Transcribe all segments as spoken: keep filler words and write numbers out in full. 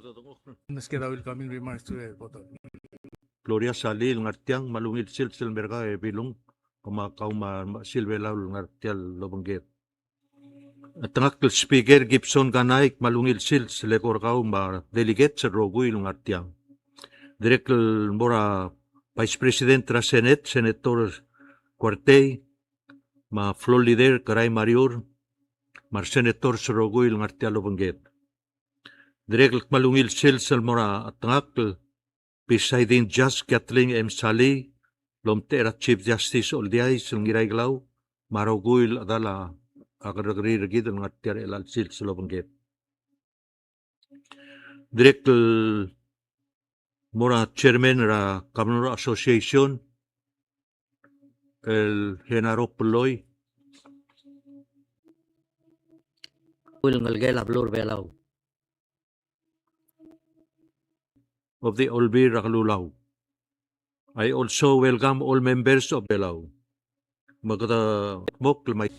Let's get our welcoming remarks to the photo. Gloria Salii el ngar tiang, me a ungil sils el mer kau e Bilung, me a kau me a Silbelau el ngar tia el obengked. A tengakl el Speaker Gibson Kanai, me a ungil sils el eko er kau me a delegates el rokui el ngar tiang. Dirrek el mo er a Vice President er a Senate, Senator Kuartei, me a Floor Leader Kerai Mariur, me a re senators el rokui el ngar tia el obengked. Dirrek el kmal ungil sils el mo er a tengakl el Presiding Judge Kathleen M. Salii, el omtechei er a Chief Justice Oldiais el Ngiraikelau, me a rokui el chedal a kerrekeriil er kid el ngar tia er chelecha el sils el obengked. Dirrek el mo er a Chairman er a Governor Association, el Genaro Polloi. Ungil ngelekel a beluu er a Belau. Of the Olbiil er a Kelulau. I also welcome all members of Belau. Me kede mokl me a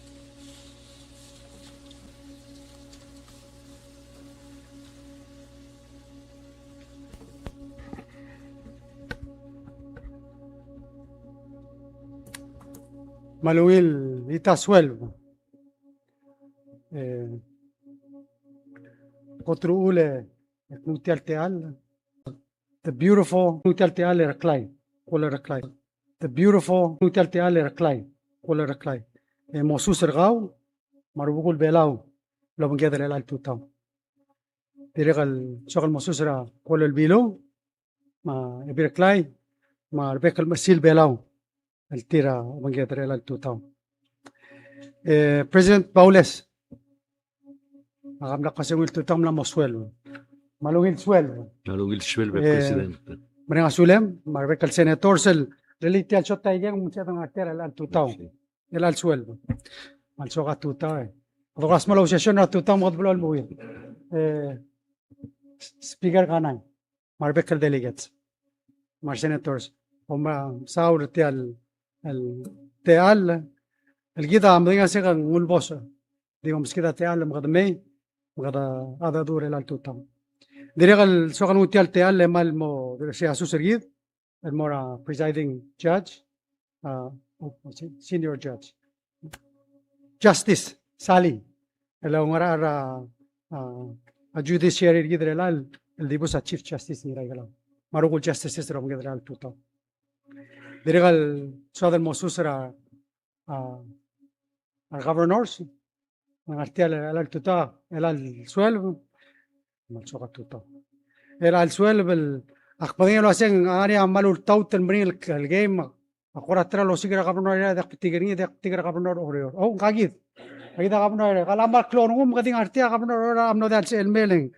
Me a ungil, it as well. E, kot er a uchul e knguu tia el techall. The beautiful, knguu tia el techall er a Reklai, kuoll er a Reklai. The beautiful, knguu tia el techall er a Reklai, kuoll er a Reklai. E mosus er kau, me a rubekul Belau, el obengked er chelecha el tutau. Dirrek el soak el mosus er a kuoll el Bilung, me a Ebil Reklai, me a rebek el mechesil Belau, el tir a obengked er chelecha el tutau. E, President Baules, a ka mla kmo se ungil tutau, mla mo sueleb. Me a ungil sueleb. Me a ungil sueleb, e, President. Mereng a sulem, me a rebek el senators el, release tia el sotaikeng, me ng sebeched el ngar tia er chelecha el tutau. Chelecha el sueleb. Me a lsoak a tutau, e. Kede kuk sel mo session er a tutau me kede blechoel mo er ngii. E, Speaker Kanai, me a rebek el delegates, me a re senators. Kom mesaul er tia el, el techall, el kid a medengei el se ke nguu el boss. Di meskid a techall me kede mei, me kede cheldecheduch er chelecha el tutau. Dirrek el soak el nguu tia el techall e kmal mo, di se a sus er kid, el mo er a presiding judge, a, o, se-, senior judge. Justice Salii, el oungerachel er a, a, a judiciary er kid er chelecha el, el dibus a Chief Justice Ngiraikelau. Me a rokui el justices er a obengked er chelecha el tutau. Dirrek el soad el mosus er a, a, a re governors, ngar tia er chelecha el tutau, chelecha el sueleb, me a lsoak a tutau. Chelecha el sueleb el, ak medengei el uaseng, a ngar er ngii a kmal ultaut el meringel el game, a kora ta er a losiik er a governor er a, diak betik er ngii, diak betik er a governor er a Oreor. O, ngka kid. Ngka kid a governor er a, ka el kmal klou a rengum, me kede di ngar tia a governor er a, a mlo diak el sebechel el mei e ng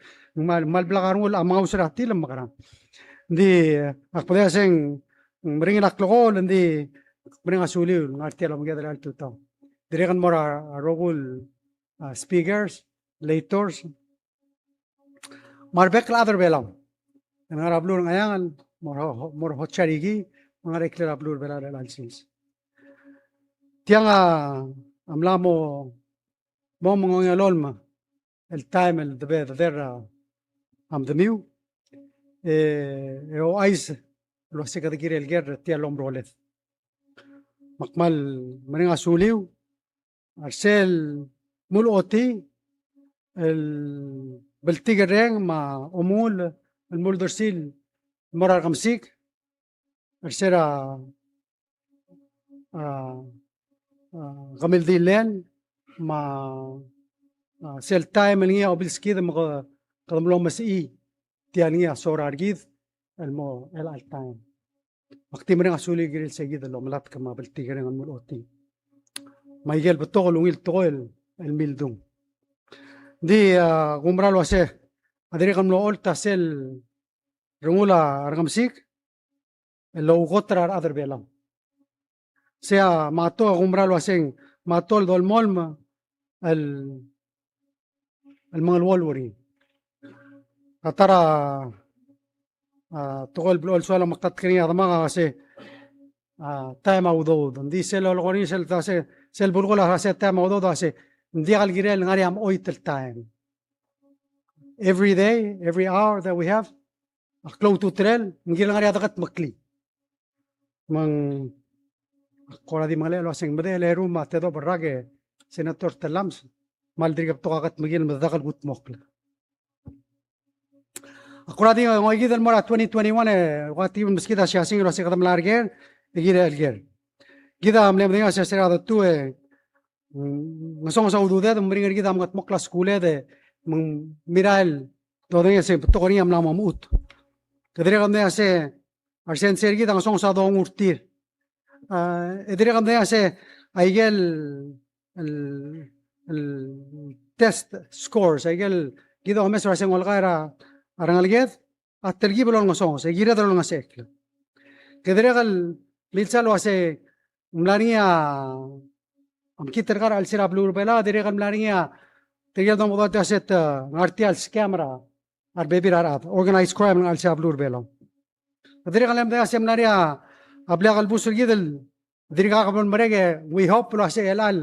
kmal, kmal blak a rengul a mengaus er a tilem me a kerang. Ng di, ak medengei el uaseng, meringel a klekool, ng di, mereng a suliu el ngar tia el obengked er chelecha el tutau. Dirrek el mo er a rokui el, a, speakers, legislators, me a rebek el chad er a Belau el ngar er a beluu er a Ngcheangel, mo er a, mo er a Hocharihie, me a ngar er a ikrel a beluu er a Belau er chelecha el sils. Tiang a, a mla mo, mo mengongelolem el taem el debe de, de, a, a medemiu, e, e ouchais el uase kede kirel ker er tia el omeroled. Me ak kmal mereng a suliu, a re sel mlo ochotii, el bltikerreng me a omengull, el mlo uldersii el mo er a rekemesik, er se er a, a, a, kemeldiil el, me a, a, sel taem el ngii a obilskid me ke, kede mlo mesechii tia el ngii a sorir kid el mo chelecha el taem. Me ak di mereng a suliu el kirel se kid el omelatk me a bltikerreng el mlo ochotii. Me aike el betok el ungil tekoi el, el mildung. Ng di, a, kumerang el uase, a dirrek el mlo ocholt a sel rengul a rekemesik, el oukot er a rechad er Belau. Sei a motto, a kumerang el uaseng motto el dolemolem el, el mengeluolu er ngii. A ta er a, a, tekoi el blechoel el soal a mektatek er ngii a demak a se, a, taem a udoud. Ng di sel lolekoi er ngii sel ta se, sel belkul a se taem a udoud a se, ng diak el kirel ngar er ngii a mechoit el taem. every day, every hour that we have, a klou a ultutelel, ng kirel ngar er ngii a dekedmeklii. Me ng, ak kora di mengelechel el uaseng medechel eru me a tedobech el rak e Senator Tellames, me a le dirk betok a kedmeklii me dedak el kudmokl. Ak kora di ngoikid el mo er a twenty twenty-one e, ua tia el meskid a siasing el uasei kede mla er ker, e kirel ker. Kid a mle medengei el uasei se er a detuu e, mm, ngesonges a ududed, me ng meringel er kid a mengetmokl a skuled e, me ng mirael, dodengei el se betok er ngii a mla mo mechut. Kede dirrek el medengei el uasei, a resensei er kid a ngesonges a dongu er tir. A, e dirrek el medengei el uasei, aike el, el, el test scores, aike el kid a omes el uasei ng olekai er a, a rengeleked, a telkib el olengesonges, e kired el olengesechekl. Kede dirrek el milsa el uasei, ng mla er ngii a, a mekngit er kau er a chelsel a beluu er a Belau, dirrek el mla er ngii a, tirke el domekedong el uasei te ngar tia el scam er a, a rebebil er a rechad, organized crime er a chelsel a beluu er a Belau. Kede dirrek el medengei el uasei ng mla er ngii a, a blil a kelebus er kid el, dirkak bo lemerek e, we hope el uasei el chelecha el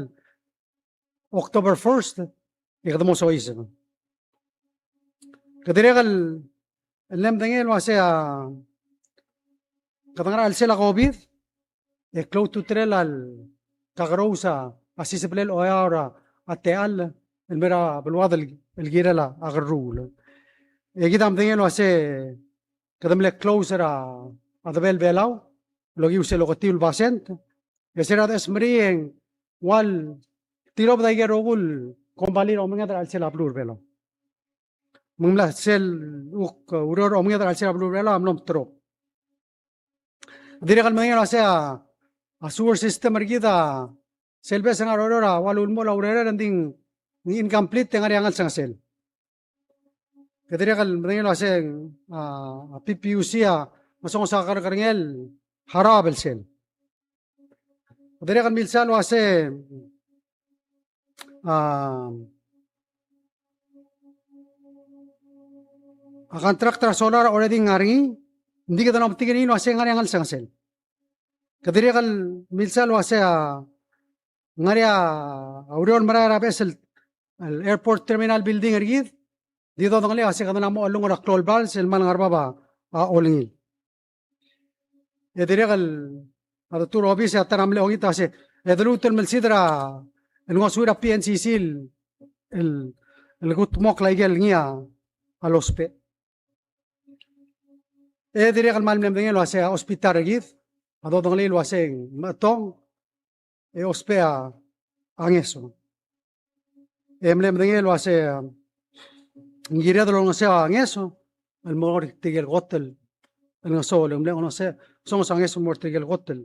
October first, e kede mo soiseb. Kede dirrek el, el mle medengei el uasei a, kede ngar er a chelsel a COVID, e klou a ultutelel a le kakerous a, a sisebelel a oeau er a, a techall, el mei er a beluad el, el kirel a, a kerruul. E kid a medengei el uasei, kede mle close er a, a debel Belau, el okiu sel oketiu el basent, e se er a dechesmerii e ng ua le tilobed aike el rokui el kombalii er a omenged er a chelsel a beluu er a Belau. Me ng mla sel uk, e, ureor er a omenged er a chelsel a beluu er a Belau a mlo meterok. Dirrek el medengei el uasei a, a sewer system er kid a sel beches el ngar er a Oreor a ua lulemuchel a urerel e ng di ng incomplete e ng ngar er ngii a ngelsengesel. Kede dirrek el medengei el uasei, a, a PPUC a ngesonges a kerrekerengel el harau a belsel. Kede dirrek el milsa el uasei, a, a contract er a solar a already ngar er ngii, ng di kede mo metik er ngii el uasei ng ngar er ngii a ngelsengesel. Kede dirrek el milsa el uasei a, ng ngar er ngii a ureor el merael er a beches el, el airport terminal building er kid, di dodengelii el uasei kede mla mo chelungel er a klou el blals el kmal ngar er a bab a, a olengil. E dirrek el, a detuu er a obis e a ta er a mle ongit a uasei, e de luut el melsid er a, el ngosuir a PNCC el, el, el kudmokl aike el ngii a lousbech. E dirrek el kmal mle medengei el uasei a hospital er kid a dodengelii el uasei ng mechetong, e ousbech a ngeso. E mle medengei el uasei, a, ng kired el olengeseu a ngeso el mo er tirke el kot el, el ngeso, el mle olengeseu, songes a ngeso el mo er tirke el kot el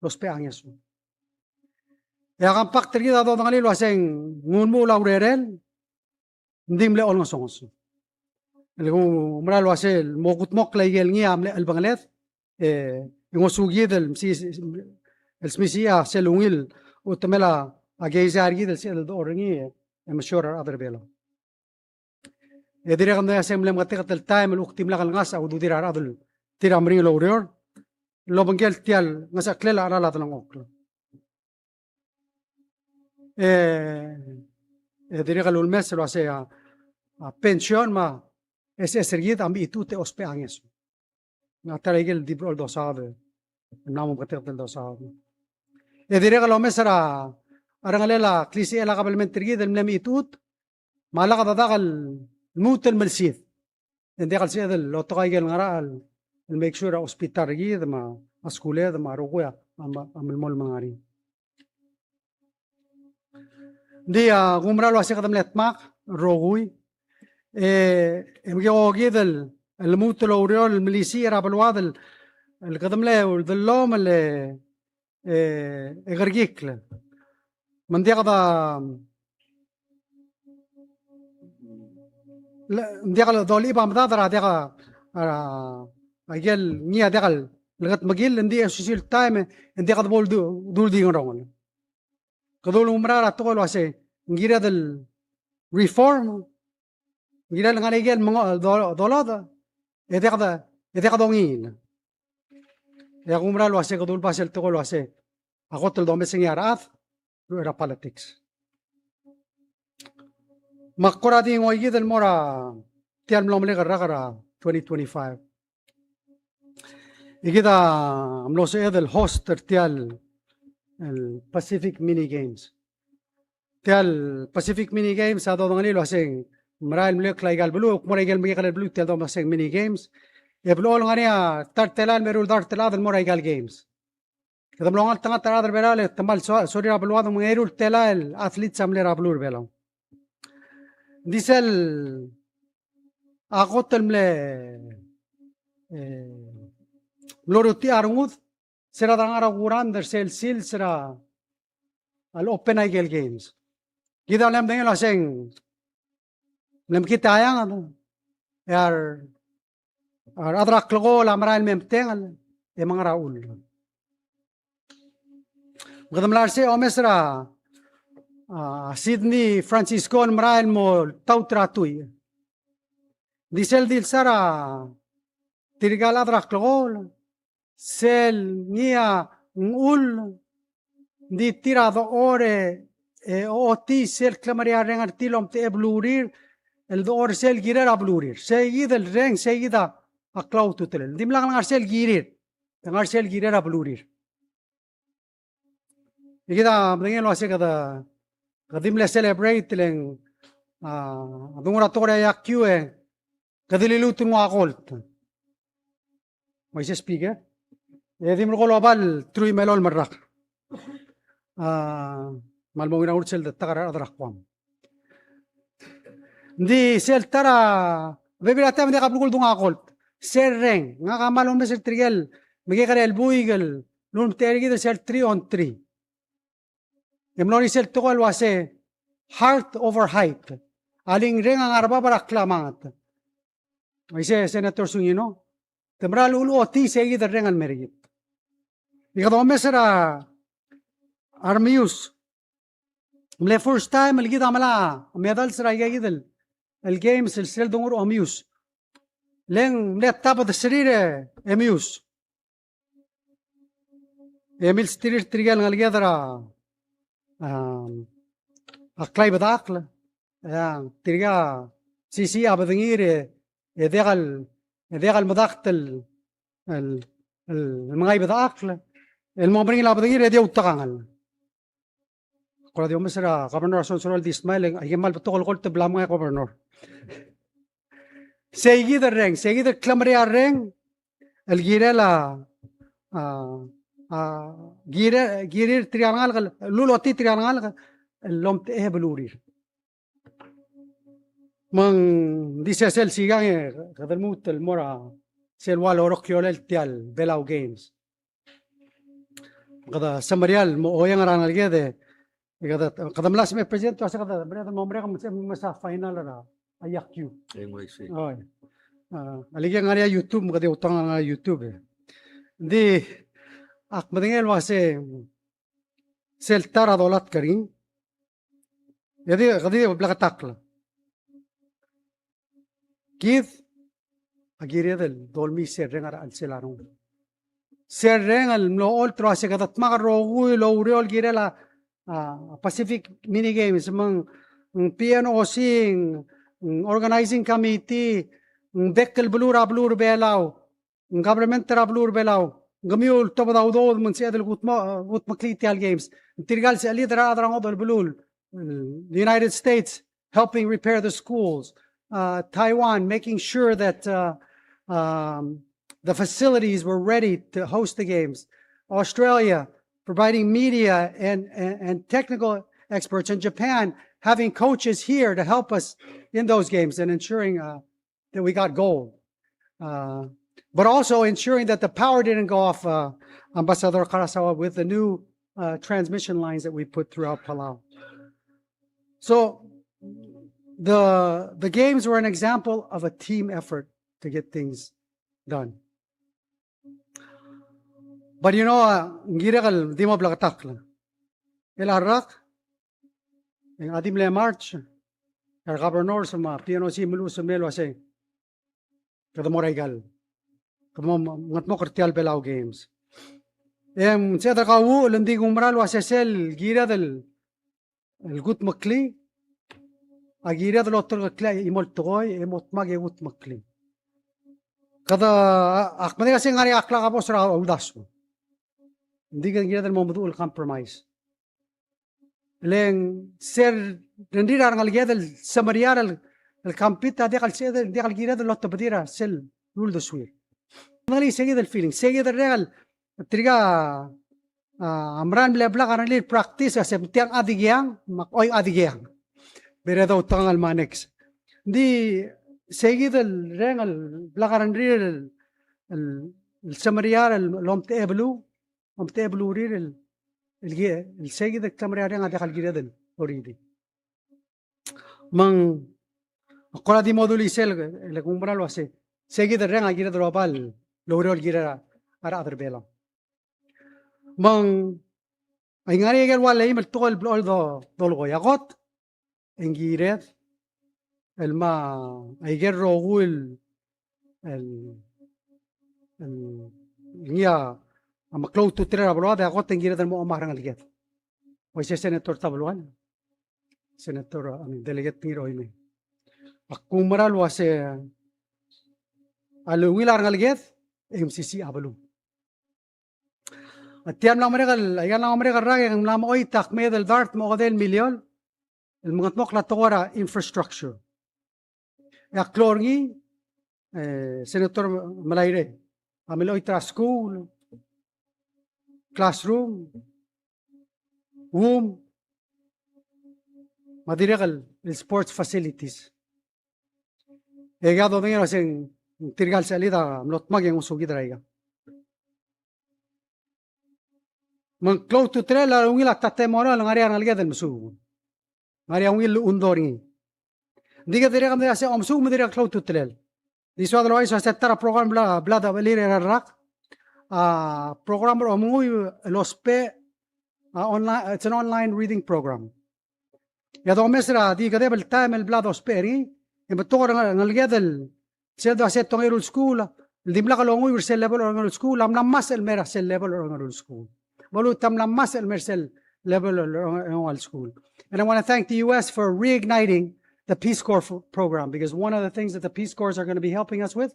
ousbech a ngeso. E a compact er kid a dodengelii el uasei ng ulemuchel a urerel, ng di mle olengesonges. El kumerang el uasei el mo kudmokl aike el ngii a mle chelebangeled, e, e ngosukid el msi-, el smisichii a sel ungil uchetemel a keizai er kid el sebeched el dechor er ngii, e, mesiou er a rechad er a Belau. E dirrek el mle uasei ng mle meketeket el taem el kuk dimlak el ngasech a ududir a rechad el tir a meringel oureor el obengkel tia el ngesecheklel a cheral a delengchokl. E, e dirrek el ulemes el uasei a, a pension me a SS er kid a mechitechut e ousbech a ngeso. Ng ta er a ikel di blechoel dosaod, ng mla mo meketeket el dosaod. E dirrek el omes er a, a rengelel a klisichel a kabelment er kid el mle mechitechut, me a lak dedak el lmuut el melsid. E ng diak el sebeched el otok aike el ngerachel el make sure a hospital er kid me a skuled me a rokui a, a, a melemolem el ngar er ngii. Ng di, a, kumerang el uasei kede mle dmak el rokui. E, e mekekokid el, el lmuut el oureor el melisiich er a beluad el, el kede mle uldellomel e, e, e kerekikl. Me ng diak de, le, ng diak el dolechib a medad er a diak a, a, a ikel ngii a diak el kedmekill, ng di e osisiu el taem, e ng diak de bo du-, dul di ngerongel. Kede ulemuchel er a tekoi el uasei, ng kired el reform, ng kired el ngar er a ikel mengo-, do-, dolodech, e diak de, e diak dongiil. E a kumerang el uasei kede uleba sel tekoi el uasei, a kot el domes er ngii a rechad, el uchei er a politics. Me ak kora di ngoikid el mo er a, tia el mlo merek el rak er a twenty twenty-five. E kid a mlo sebeched el host er tia el, el Pacific Mini Games. Tia el Pacific Mini Games a dodengelii el uaseng merael el mle klou aika el beluu, kmo er aike el mekekerei el beluu tia el domes el uaseng Mini Games. E blechoel ngar er ngii a ta er a telael me a eru el dart el chad el mo er aika el games. Kede mlo ngeltengat er a rechad er a Belau e te kmal so-, sorir a beluad me ng eru el telael el athletes a mle er a beluu er a Belau. Ng di sel a kot el mle, e, mlo er tia a rengud, se er a dengar a kurand er sel sils er a lopen aike el games. Kid a mle medengei el uaseng mle mekngit a eanged, e a re a rechad er a klekool a merael el me metengel e me ngar er a chull. Me kede mla er sei a omes er a, a, Sydney Francisco el merael el mo taut er a tuich. Ng di sel dilsa er tirka el chad er a klekool, sel ngii a ngechull, ng di tir a dechor e, e ochotii sel klemerang a reng er tir el omtechei a belurir, el dechor sel kirel a belurir. Sei kid el reng, sei kid a klou a ultutelel. Ng dimlak lengar sel kirir, te ngar sel kirel a belurir. E kid a medengei el uasei kede, kede di mle celebrate le ng, a, a dungu er a tekoi er a iakiu e, kede liluut el nguu a gold. Uaisei, Speaker. E di merekong el oba el truich me a elolem el rak. A, me a lmo ng ngii a ngurch el detak er a rechad er a Guam. Ng di sel ta er a bebil er a taem e ng diak a belkul dung a gold. Sel reng, ngak a kmal omes er tirke el mekekerei el buik el ulemtechei er kid er sel three on three. E mlo er ngii sel tekoi el uase heart over height. A lingureng a ngar er a bab er a klemanget. Uaisei, Senator Sungino, te mera el ulechotii sei kid el reng el mer kid. E kede omes er a remius. Mle first time el kid a melai a medals er aika kid el, el games el sel dongu er a omius. Le ng mle tabedeserir e mius. E milsterir tirke el ngeleked er a, a, a klaibedechakl. E tirka a sisiich a bedengir e, e diak el, e diak el medakt el, el, el mengaibedechakl. El mo meringel a bedengir e di outekangel. Kora di omes er a governor a sonsorol el di smile, aike el kmal betok el gold el bla mengai a governor. Sei kid el reng, sei kid el klemerang a reng, el kirel a, a, a, kire-, kirir tirka el ngalek, el ulechotii tirka el ngalek, el omtechei a belurir. Me ng di sesei el sikang e kede lmuut el mo er a sel ua lorokiolel tia el Belau Games. Kede semeriar el mo oieng er a ngeleked e kede, kede mla smecher, President, ua se kede mereched el mo merek me se, me se final er a iakiu. Oi. A, a lak e ngar er ngii a YouTube, me kede outekangel er a YouTube e. Ng di ak medengei el ua se sel ta er a dolatk er ngii. E di, kede di bleketakl. Kid a kired el dolmii sel reng er a chelsel a rengul. Sel reng el mlo ocholt el ua se kede dmak el rokui el oureor el kirel a, a, Pacific Mini Games, me ng, ng P N O C, ng, ng organizing committee, ng bek el beluu er a beluu er a Belau, ng government er a beluu er a Belau, ng kemiu el tobed a udoud me ng sebeched el kudmo-, kudmeklii tia el games. Ng tirka el sechelid er a rechad er a ngodech el beluu, the United States helping repair the schools, uh, Taiwan making sure that, uh, um, the facilities were ready to host the games, Australia providing media and, and, and technical experts, and Japan having coaches here to help us in those games and ensuring, uh, that we got gold. Uh, but also ensuring that the power didn't go off, uh, Ambassador Karasawa, with the new, uh, transmission lines that we put throughout Palau. So the, the games were an example of a team effort to get things done. But you know, uh, ng kirek el di mo bleketakl. El a rak, e ng di mle March, e a governor me a P N O C a meluches el mei el ua se kede mo er aika el, kede mo mengedmokl er tia el Belau Games. E ng sebeched el kauchul, e ng di kumerang el ua se sel kired el, el kudmeklii, a kired el oterekeklii a chimo el tekoi e mo dmak e kudmeklii. Kede, a, ak medengei el uasei ng ngar er ngii a klak a bos er a uldasu. Ng di kired el mo meduch el compromise. Le ng sel rengrir a rengeleked el semeriar el, el compete a diak el sebeched, diak el kired el otebedir a sel uldesuir. Ng di sei kid el feeling, sei kid el reng el tirka a, a mera el mle blak a rengrir el practice a se tiang a dikeang, me ak oik a dikeang. Bere doutekangel me a next. Ng di sei kid el reng el blak a rengrir el, el, el semeriar el, el omtechei a beluu, omtechei a belurir el, el, el sei kid el semeriar a reng a diak el kired el oridi. Me ng kora di mo dulii sel, le kuk mera el uasei, sei kid el reng a kired el oba el oureor el kirir a rechad er Belau. Me ng, a ngar er ngii a ikel ua leim el tekoi el blechoel do, dolekoi a kot, e ng kired el me a ikel rokui el, el, el ngii a meklou a ultutelel a beluad e a kot e ng kired el mo omech a rengeleked. Uaisei Senator Tabelual, Senator, I mean, Delegate Ngiroime. Ak kuk mera el uasei a lungil a rengeleked e mesisiich a beluu. A tia el mla merek el, aika el mla merek el rak e ng mla mo choit a kmeed el dart me a okedei el miliol el mengedmokl a tekoi er a infrastructure. E a klou er ngii, e, Senator Melairei, a mle choit er a school, classroom, wum, me a dirrek el, el sports facilities. E kede dodengei el uasei ng tirka el sechelid a mlo dmak e ng osukid er aika. Me ng klou a ultutelel a ungil a tatemono el ngar er ngii a rengeleked el mesuub. Ngar er ngii a ungil el undo er ngii. Ng di kede dirrek el medengei el uasei omesuub me ng dirrek el klou a ultutelel. Di soad el ouchais el uasei ta er a program el bla, bla dechebelir er a rak a program er a omenguiu el ousbech a online, it's an online reading program. E a domes er a di kedeb el taem el bla dousbech er ngii, e ng betok a rengeleked el sel dua se te ongeru el skuul, el dimlak longuiu er sel level er a ongeru el skuul, a mla ngmasech el mer a sel level er a ongeru el skuul. Me a lechub e te mla ngmasech el mer sel level er a ongeru el skuul. And I want to thank the U S for reigniting the Peace Corps f-, program, because one of the things that the Peace Corps are going to be helping us with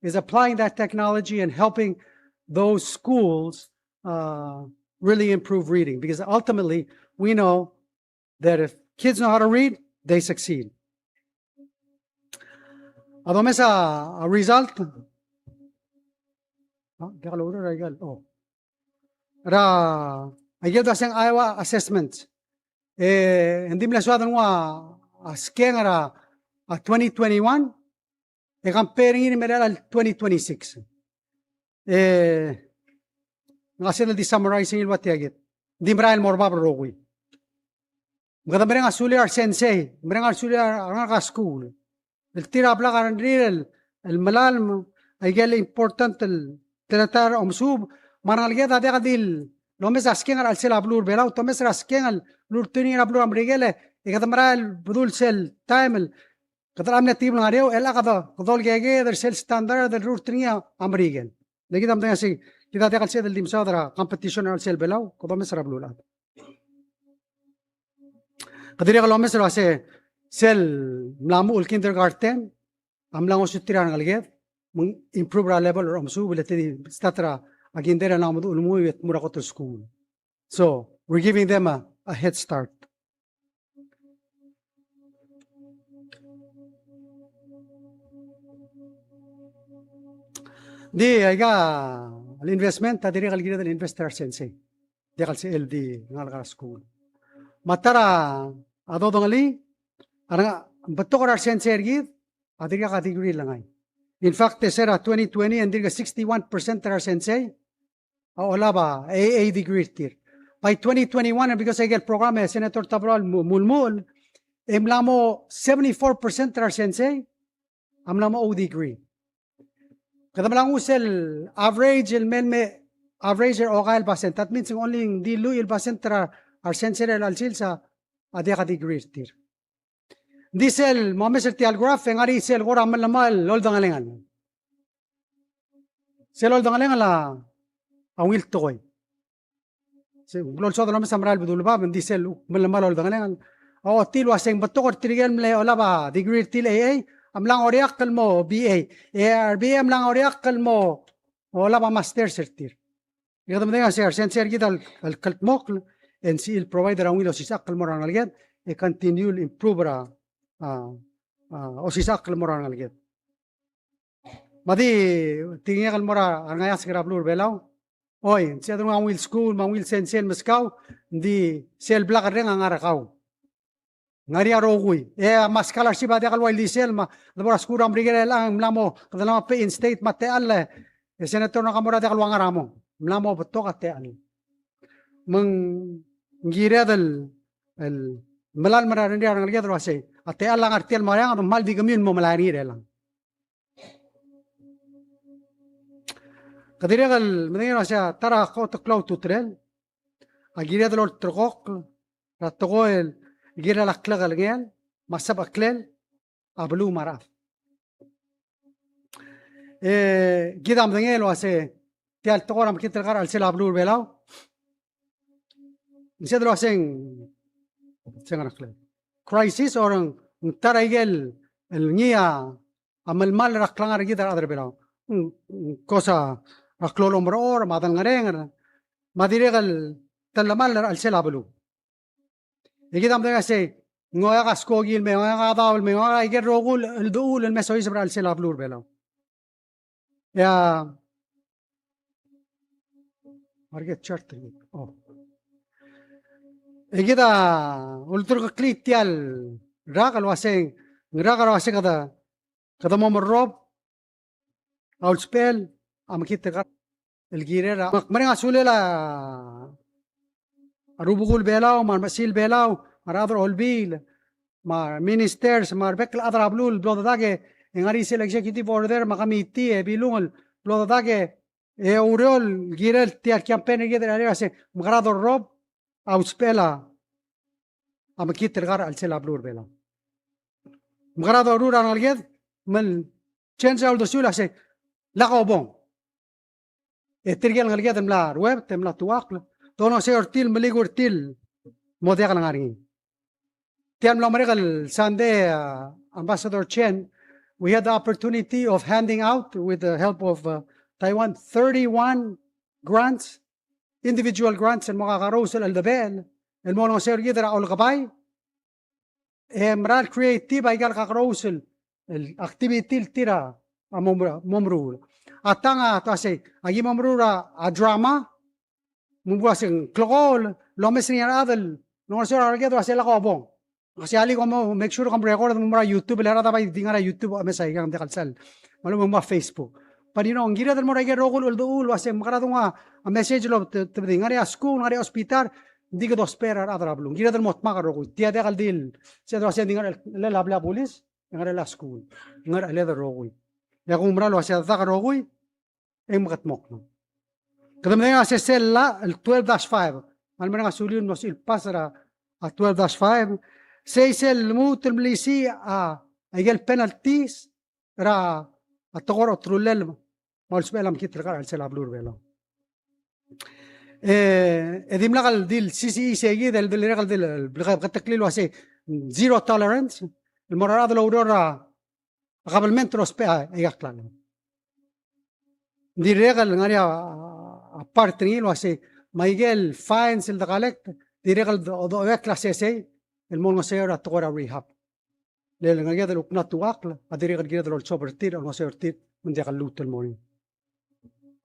is applying that technology and helping those schools, uh, really improve reading, because ultimately we know that if kids know how to read, they succeed. A domes a, a result. Ah, diak loureor er a ikel, oh. Er a ikel dua se ng Iowa assessment. E, ng di mle soad el nguu a skeng er a, a twenty twenty-one. E compare er ngii el merael el twenty twenty-six. E, ng sel di summarize er ngii el ua tia kid. Ng di merael el mo er bab el rokui. Me kede mereng a sulir a resensei, mereng a sulir a rengalek er a skuul. El tir a blak a rengrir el, el melalem a ikel important el teletael er a omesuub, me a rengeleked a diak di lomes a skeng er a chelsel a beluu er a Belau, te omes er a skeng el lulterir a beluu er a Merikel, e kede merael el bedul sel taem el kede mle tibel ngar er eou, e le kede, kede olkeked er sel standard el lulterir a Merikel. Le kid a medengei el uasei, kid a diak el sebeched el di mesaod er a competition er a chelsel Belau, kede omes er a beluulechad. Kede dirrek el omes el uasei, sel mla muchel kindergarten a mla ngosuterir a rengeleked, me ng improve er a level er a omesuub, e le te di start er a kinder e ng mo meduch el menguiu e te mo er a kot el skuul. So, we're giving them a, a head start. Di, aika el investment a dirrek el kired el invest er a resensei. Diak el sebechel di ngalek er a skuul. Me a ta er a dodengelii, a renga-, betok er a resensei er kid a dirkak a degree el lengai. In fact, e se er a twenty twenty, e ng dirk sixty-one percent er a resensei a olab a A A degree er tir. By twenty twenty-one, because aike el program e Senator Tabloal a mu-, mulemuchel, e mla mo seventy-four percent er a resensei a mla mo O degree. Kede mla nguu sel average el mei el me average er a okai el basent. That means ng only ng di lluich el basent er a resensei er a chelecha el sils a diak a degree er tir. Ng di sel momes er tia el graph e ng ngar er ngii sel kora melemall el oldengelengel. Sel oldengelengel a ungil tekoi. Se, ng mlo soad el omes a merael el bedul bab, me ng di sel melemall el oldengelengel a ochotii el uasei ng betok er tirke el mle olab a degree er tir el A A, a mla ngoreakl el mo B A. E a re B A a mla ngoreakl el mo olab a masters er tir. E kede medengei el uasei a resensei er kid el, el kldmokl, e ng sebechir el provide er a ungil osisechakl el mo er a rengeleked, e continue el improve er a, a, a, osisechakl el mo er a rengeleked. Me a di tekingek el mo er a rengeasek er a beluu er a Belau. Oi, ng sebeched el nguu a ungil skuul, me a ungil sensei el meskau, ng di sel blak el reng a ngar er kau. Ng ngar er ngii a rokui. E a ma scholarship a diak el ua ildisel, me a debo er a skuul er a Merikel er chelechang, ng mla mo, kede mla mo pay in state, me a techall, e Senator Nakamura a diak el ua ngar er a mong. Ng mla mo betok a techall. Me ng kired el, el melalem er a rengrir a rengeleked el uasei, a techall a ngar er tia el mo er eanged, me kmal di kemiu el mo melai er ngii er chelechang. Kede dirrek el medengei el uasei a ta er a kot el klou a ultutelel a kired el olterekokl er a tekoi el kirel a klekelengel me a sebecheklel a beluu me a rechad. E kid a medengei el uasei tia el tekoi er a mekngit el kar er a chelsel a beluu er a Belau. Ng sebeched el uasei ng, se ng ngar er a kle-, crisis or ng ta er a ikel el ngii a a melemall er a klengar er kid a rechad er a Belau. Ng, ng kos a klou el omerechorech, me a delengerenger, me a dirrek el telemall er a chelsel a beluu. E kid a medengei el uasei, ng oeak a skoki el mei, ng oeak a daob el mei, ng oeak a ikel rokui el cheldechuul el me soiseb er a chelsel a beluu er a Belau. E a, market charter. Oh. E kid a ulterekeklii tia el rak el uasei, ng rak el uasei kede kede mo merrob a ulsbechel a mekngit el kar el kirel a, me ak mereng a sulel a rubekul Belau, me a remechesil Belau, me a rechad er a Olbiil, me a ministers, me a rebek el chad er a beluu el blo dedak e ng ngar er ngii sel executive order, me a committee, e bilung el blo dedak e oureor el kirel tia el campaign er kid er a, er a se, mekerang e dorrob a ulsbechel a mekngit el kar er a chelsel a beluu er a Belau. Mekerang e doruul a rengeleked, me ng change a uldesuel a se, lak obong. E tirke el ngeleked el mla ruebet, e mla tuakl, dolengeseu er tir, melikui er tir, mo diak el ngar er ngii. Tia el mlo merek el Sunday, uh, Ambassador Chen, we had the opportunity of handing out, with the help of, uh, Taiwan, thirty-one grants, individual grants, el mo kakerous el cheldebechel, el mo olengeseu er kid er a olekebai, e mera el creative aika el kakerous el, el activity el tir a mo, mo meruul. A tang a, te uasei, aki mo meruul a, a drama, me ng uasei ng klekool el omes er ngii a rechad el olengeseu er a rengeleked el uasei lak obong. Uasei alii kom mo make sure kom record me mo er a YouTube, le a rechad a bai di ngar er a YouTube a omes aikang, ng diak el sal. Me a lechub e mo er a Facebook. But you know, ng kired el mo er a ikel rokui el cheldechuul el uasei mekerang e donguu a message el te, te di ngar er a skuul, ngar er a hospital, ng di kede ousbech er a rechad er a beluu. Ng kired el mo dmak el rokui. Tia diak el di el, se di uasei ng di ngar er a, le a blil a bulis, ngar er a skuul, ngar er a chelsel a rokui. E a kumerang el uasei a dak el rokui, e ng mekedmokl. Kede medengei a se sel llach el twelve dash five. Me a le mereng a suliu el mlo sebechir el pass er a, a twelve dash five. Sei sel lmuut el melisiich a, a ikel penalties er a, a tekoi er a oterullel me a ulsbechel a mekngit el kar er a chelsel a beluu er a Belau. E, e dimlak el di el C C E se kid el dirrek el di el, el bleketeklii el uasei zero tolerance el mo er a rechad el oureor er a, a kabelment el ousbech aika el klalo. Ng dirrek el ngar er ngii a, a part er ngii el uasei, me aike el fines el de collect, dirrek el do, doekl a sesei el mo olengeseu er a tekoi er a rehab. Le, le ngeleked el kuk mla tuakl a dirrek el kired el olsobel er tir, olengeseu er tir, me ng diak el lmuut el mo er ngii.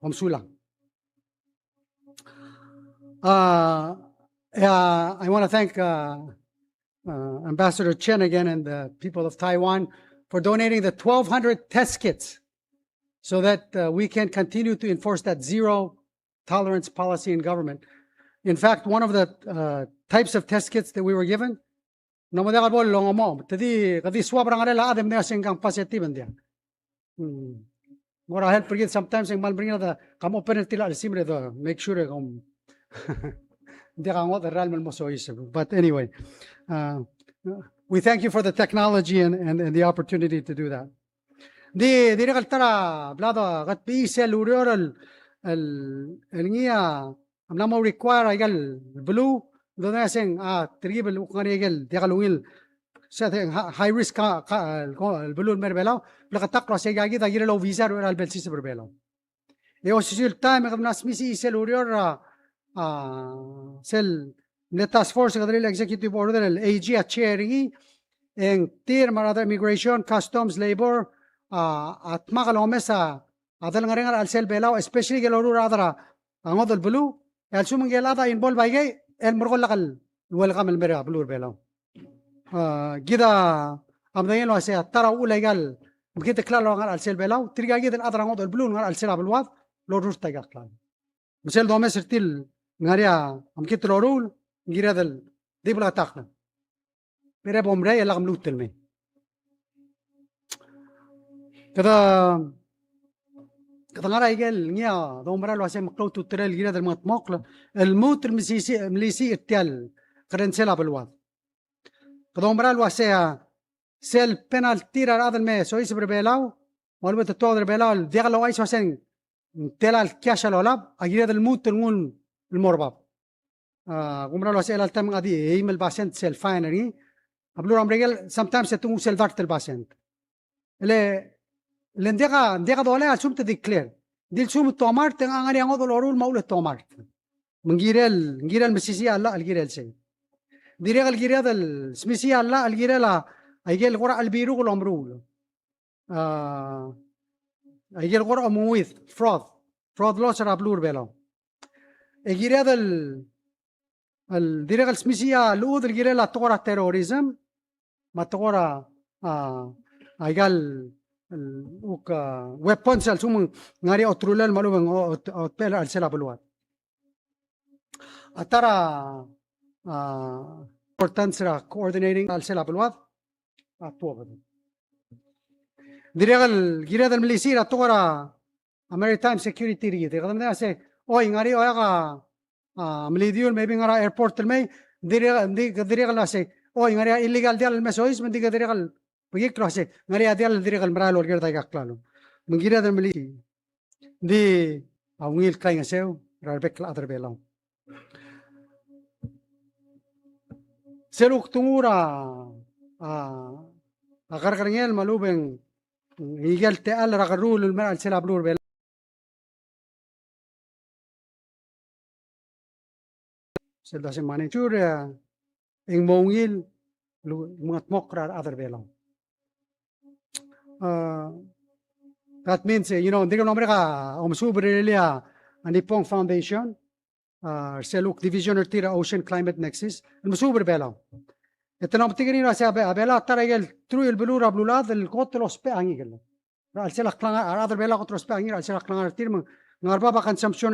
Kom sulang. Uh, yeah, I want to thank, uh, uh, Ambassador Chen again and the people of Taiwan for donating the twelve hundred test kits so that, uh, we can continue to enforce that zero tolerance policy in government. In fact, one of the, uh, types of test kits that we were given, ng mo diak el bo longomo, te di, ke di swab er a ngerel a chad e medengei a se ng kang positive, ng diak. Hmm. Ng kora help er kid sometimes e ng kmal meringel a, kam open er tir a chelsimer e do, make sure e kom, ng diak a ngodech el ralm el mo soiseb. But anyway, uh, we thank you for the technology and, and, and the opportunity to do that. Di, dirrek el ta er a bla do, ketbechiis el ureor el, el, el ngii a, a mla mo require aika el beluu Dodengei a se ng, a, telkib el kuk ngar er ngii a ikel diak lungil, se a se ng hi-, high risk ka, ka, el, el beluu el mei er a Belau, bleketakl el uasei a kid a kirel ouvisa er a uchei er a lebelsiseb er a Belau. E osisiu el taem e kede mla smisichii sel ureor er a, a, sel mle task force e kede rirellii a executive order el AG a chair er ngii, e ng tir me a rechad er a immigration, customs, labor, a, a dmak el omes a, a delengerenger er a chelsel Belau, especially ikel loruul er a chad er a ngodech el beluu, e a lsekum ng ikel chad a involve aikei, el merekong el lak el welcome el mei er a beluu er a Belau. A, kid a medengei el uasei a ta er a uchul a ikal mekngit el klalo a ngar er a chelsel Belau, tirka kid el chad er a ngodech el beluu el ngar er a chelsel a beluad, el orurt aika el klalo. Me sel domes er tir el ngar er ngii a mekngit el loruul, ng kired el di bleketakl. Bai er a bo mrei e lak mluut el mei. Kede, kede ngar er a ikel ngii a doumera el uasei meklou a ultutelel el kired el mengedmokl, el lmuut el mesisiich, melisiich er tia el kerrensial a beluad. Kede oumera el uasei a sel penalty er a rechad el me soiseb er a Belau, me a lechub e te tuobed er a Belau, el diak louchais el uasei ng tela el cash a lolab, a kired el lmuut el nguu el mo er bab. A, kumerang el uasei chelecha el taem ng di eim el basent sel fine er ngii. A beluu er a Merikel, sometimes e te nguu sel dart el basent. Le, le ng diak a, ng diak a dolai a lsekum te declare. Ng di lsekum te omart, e ng ngar er ngii a ngodech el loruul me a uchul e te omart. Me ng kirel, ng kirel mesisiich a llach el kirel sei. Ng dirrek el kired el smisiich a llach el kirel a, a ikel kora chelebiruk el omeruul. A, a ikel kora omengeuid, fraud, fraud laws er a beluu er a Belau. E kired el, el dirrek el smisiich a llechud el kirel a tekoi er a terrorism, me a tekoi er a, a, a ikal, el, uk, a, weapons a lsekum ng ngar er ngii a oterulel me a lechub e ng o-, ot-, otebechel er a chelsel a beluad. A ta er a, a, importance er a coordinating er a chelsel a beluad, a tuobed. Dirrek el kired el melisiich er a tekoi er a, a maritime security er kid. Kede medengei el uasei, oi, ng ngar er ngii a oeak a, a, melidiu el maybe ngar er a airport el mei, dirrek, di, dirrek el uasei, oi, ng ngar er ngii a illegal diall el me soiseb, me ng di ke dirrek el bekikl el uasei, ng ngar er ngii a diall el dirrek el merael el olekerd aika el klalo. Me ng kired el melisiich. Ng di a ungil klaingeseu er a rebek el chad er a Belau. Sel kuk denguu er a, a, a kerrekerngel me a lechub e ng ikel techall er a kerruul el mei er a chelsel a beluu er a Belau. Sel dase manager, e, e ng mo ungil el mengedmokl er a rechad er a Belau. A, that means, e, you know, ng dirk mlo merek a omesuub er a, a Nippon Foundation, a, er sel kuk division er tir er a Ocean Climate Nexus, el mesuub er a Belau. E te mlo metik er ngii el uasei a Be-, a Belau a ta er a ikel truich el beluu er a beluulechad el kot el ousbech a ngikel. Er a chelsel a klengar, a rechad er a Belau a kot el ousbech a ngikel er a chelsel a klengar er tir me ng ngar er bab a consumption er